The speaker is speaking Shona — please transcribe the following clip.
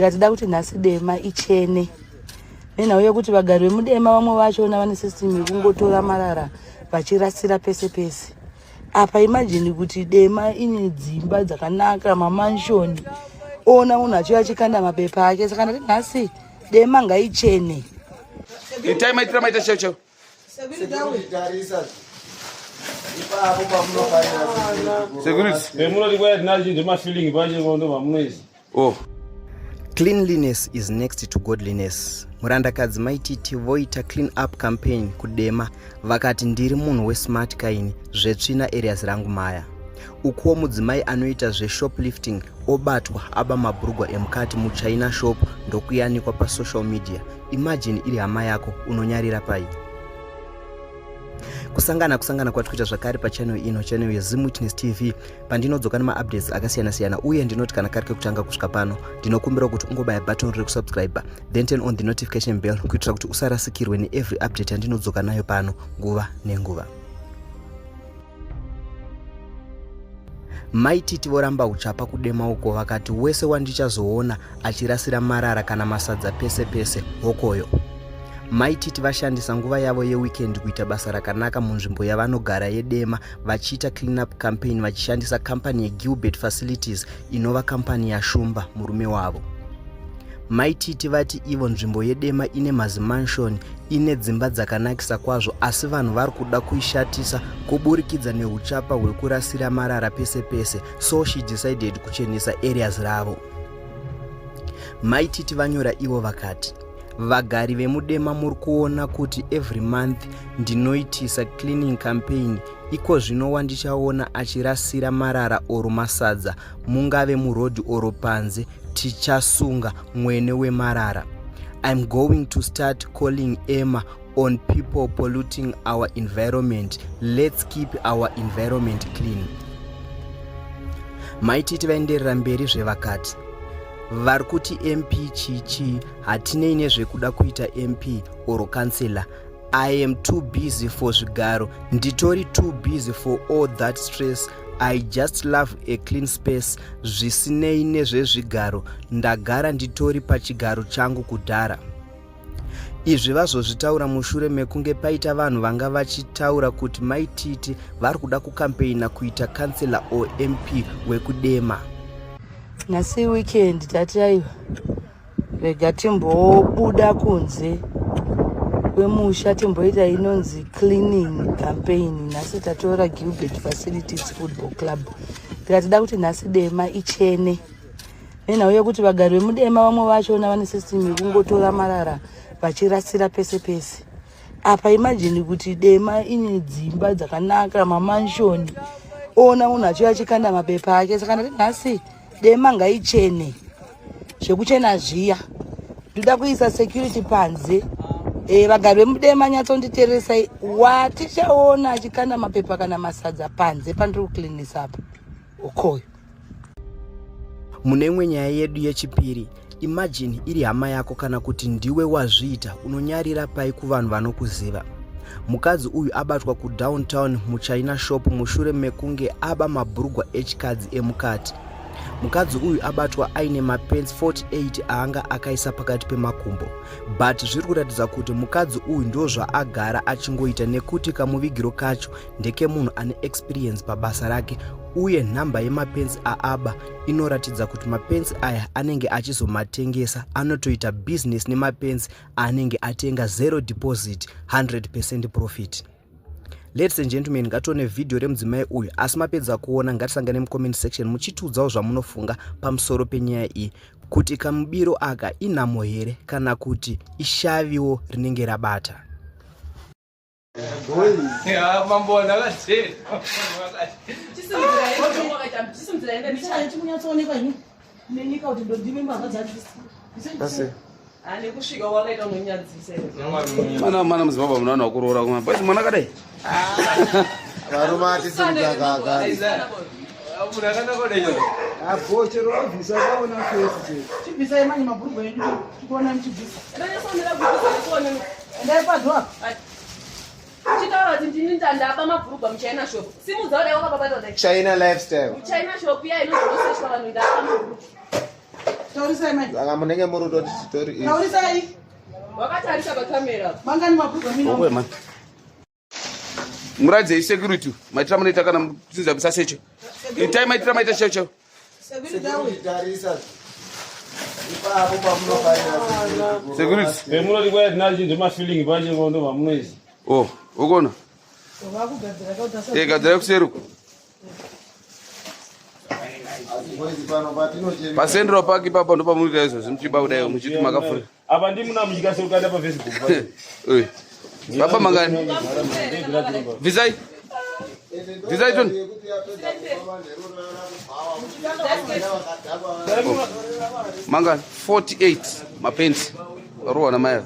Tikati da kuti nhasi Dema ichene nenhau yekuti vagari vemuDema vamwe vachona vane system yekungotora marara vachirasira pese pese. Apa imagine kuti Dema ine dzimba dzakanaka, mamanshoni, oona munhu achiuya achikanda mapepa ake. Saka ndati nhasi Dema ngaichene. Itai maitira maita cheo cheo. Security. Vemunoti kwaya tinazvo ndemafeeling pacho ndo vamunoisa. Oh. Cleanliness is next to godliness. Murandakadzi Mai Titi voita clean up campaign kuDema vakati ndiri munhu wesmart kaini zvetsvina areas rangu maya. Ukuwo mudzimai anoita zveshoplifting obatwa aba mabhurugwa emukati muchina shop ndokuyanikwa pasocial media. Imagine iri hama yako unonyarira pai? Kusangana kusangana kwati kuita zvakare pachannel ino, channel yeZim Witness TV, pandinodzoka nemaupdates akasiyana siyana, uye ndinoti kana kari kekutanga kusvika pano ndinokumbira kuti ungobaya button rekusubscribe then turn on the notification bell kuitira kuti usarasikirwe neevery update yandinodzoka nayo pano nguva nenguva. Mai Titi voramba uchapa kudema uko vakati wese wandichazoona achirasira marara kana masadza pese pese hokoyo. Mai Titi vashandisa nguva yavo yeweekend kuita basa rakanaka munzvimbo yavanogara yeDema vachiita clean up campaign vachishandisa company yeGilbert Facilities inova company yaShumba murume wavo. Mai Titi vati ivo nzvimbo yeDema ine mazimanshoni ine dzimba dzakanakisa kwazvo asi vanhu vari kuda kuishatisa kuburikidza nehuchapa hwekurasira marara pese pese, so she decided kuchenesa areas ravo. Mai Titi vanyora ivo vakati vagari vemuDema muri kuona kuti every month ndinoitisa cleaning campaign iko zvino wandichaona achirasira marara oro masadza mungave muroad oro panze tichasunga mwene wemarara. I'm going to start calling Emma on people polluting our environment. Let's keep our environment clean. Maititi vaenderera mberi zvevakati vari kuti MP chichi hatinei nezvekuda kuita MP or councillor. I am too busy for zvigaro, nditori too busy for all that stress. I just love a clean space zvisinei nezvezvigaro, ndagara nditori pachigaro changu kudhara. Izvi vazozvitaura mushure mekunge paita vanhu vanga vachitaura kuti Mai Titi vari kuda kukampeina kuita councillor or MP wekuDema. Nhasi weekend tati aiwa rega timbobuda kunze kwemusha timboita inonzi cleaning campaign. Nhasi tatora Gilbert Facilities Football Club tikati da kuti nhasi Dema ichene nenhau yekuti vagari vemuDema vamwe vachona vane system yekungotora marara vachirasira pese pese. Apa imagine kuti Dema ine dzimba dzakanaka, mamanshoni, oona munhu achiuya achikanda mapepa ake. Saka ndati nhasi Dema ngaichene zvekuchena zviya, ndoda kuisa security panze. Vagari vemuDema nyatsonditeeresai, watichaona achikanda mapepa kana masadza panze pandiri kucleanisa apa ukoyo. Mune imwe nyaya yedu yechipiri, imagine iri hama yako kana kuti ndiwe wazviita, unonyarira pai kuvanhu vanokuziva? Mukadzi uyu abatwa kudowntown muchina shop mushure mekunge aba mabhurugwa echikadzi emukati. Mukadzi uyu abatwa aine mapants 48 aanga akaisa pakati pemakumbo, but zviri kuratidza kuti mukadzi uyu ndo zvaagara achingoita nekuti kamuvigiro kacho ndekemunhu ane experience pabasa rake, uye nhamba yemapensi aaba inoratidza kuti mapensi aya anenge achizomatengesa, anotoita business nemapensi aanenge atenga, zero deposit, 100% profit. Ladies and gentlemen, ngatione vhidhiyo remudzimai uyu, asi mapedza kuona ngatisangane mucomment section muchitiudzawo zvamunofunga pamusoro penyaya iyi, kuti kamubiro aka inhamo here kana kuti ishaviwo rinenge rabata. Mana mana muZimbabwe muna vanhu vakuroora kuma boys mwana kadai. Varume atisi kutakaka. Agochero abvisa kaona face chete. Chibvisai manje mabhurugwa enyu tikuona muchibvisa. Endai padhuwa. Uchitaura kuti ndini ndandaba mabhurugwa muchina shop. Simudza kudai wakababata kudai. China lifestyle. Muchina shop iya inozoseshwa vanhu ndaba mabhurugwa. Taurisai mai. Saka munenge muri kutoti chitori ichi. Taurisai. Wakatarisa pakamera. Mangani mabhurugwa mina. Okwe man. Muratidze security maitira munoita kana musinza musaseche. Itai maitira maita chaiwo chaiwo. Security awe. Tarisa. Ipapo pamunofarira security. Security. Pemunoti kwaya tinazhinji mafeeling pacho ndo vamunoisa. Oh, ukona. Vakugadzira kauta. Eh, gadzira kuseri uko. Asi boys pano patinochema. PaCentral Park ipapo ndo pamunoita izvozvo muchiba kudai muchiti makafura. Apa ndimuna muchikasira kuenda paFacebook pacho. Eh. Baba mangani? Bvisai. Bvisai toni. Yekuti yapedza kufamba nherora kubhawa. Vakadhakwa. Mangani? 48 mapenzi. Rowa na mai.